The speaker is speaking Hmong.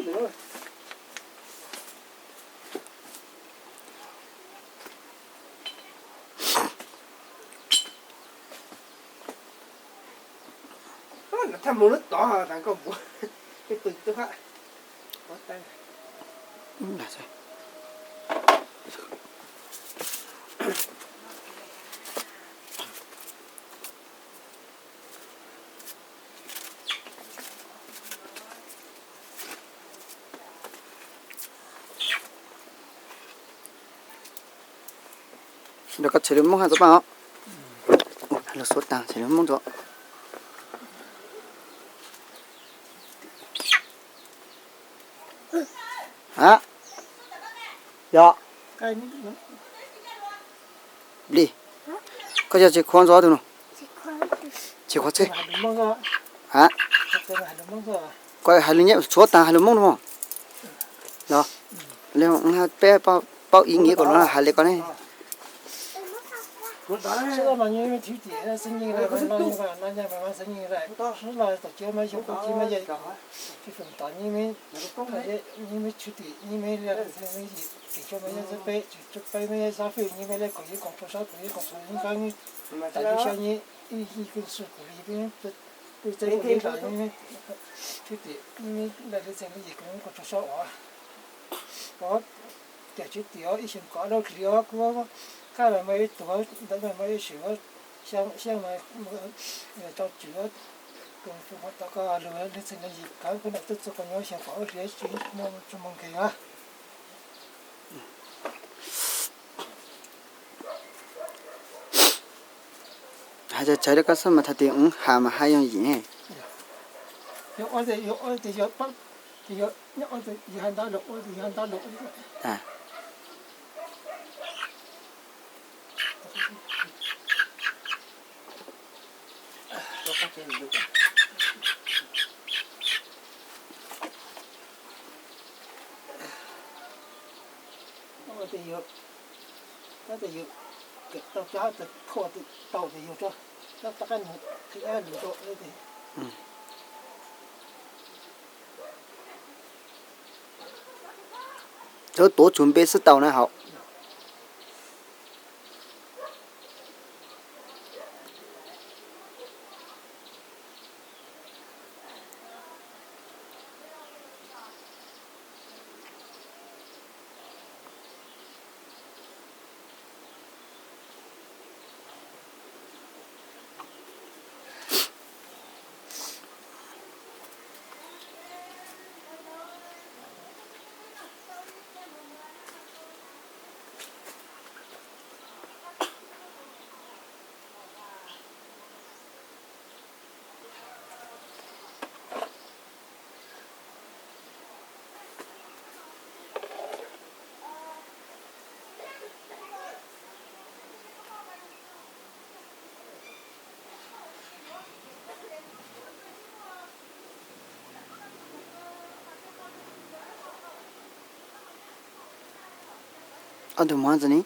Rau koj tshem lub moob hab tso paab os. Lug xuav taag tshem lub moob tso. A, yog Plig, koj yog tsis khuav ntxov tug no, tsis khuav txhij. A, koj hais lug nyab tshuav taag hais lug moob no. Los, peb paub ib nyiv kom luag hais le koj ne. Tiam tsis tias ib xyoo kom dab hlis os, kuv qab los mas ib tug ntawd mas ib sim xyaa mas tso tswm, tus hu tom koj lug leej txiv neej yim kaav kuv nam tuaj txug qhov nyob xyoo kom dab hlis tsis muaj tsis muaj nkeeg os. Hais txawv txawv rau koj xwb mas thaum twg wb has mas hais yooj yim ne. Txawm tuav txug npe xwb tau na hauv. Ob tug muag ntxiv ne.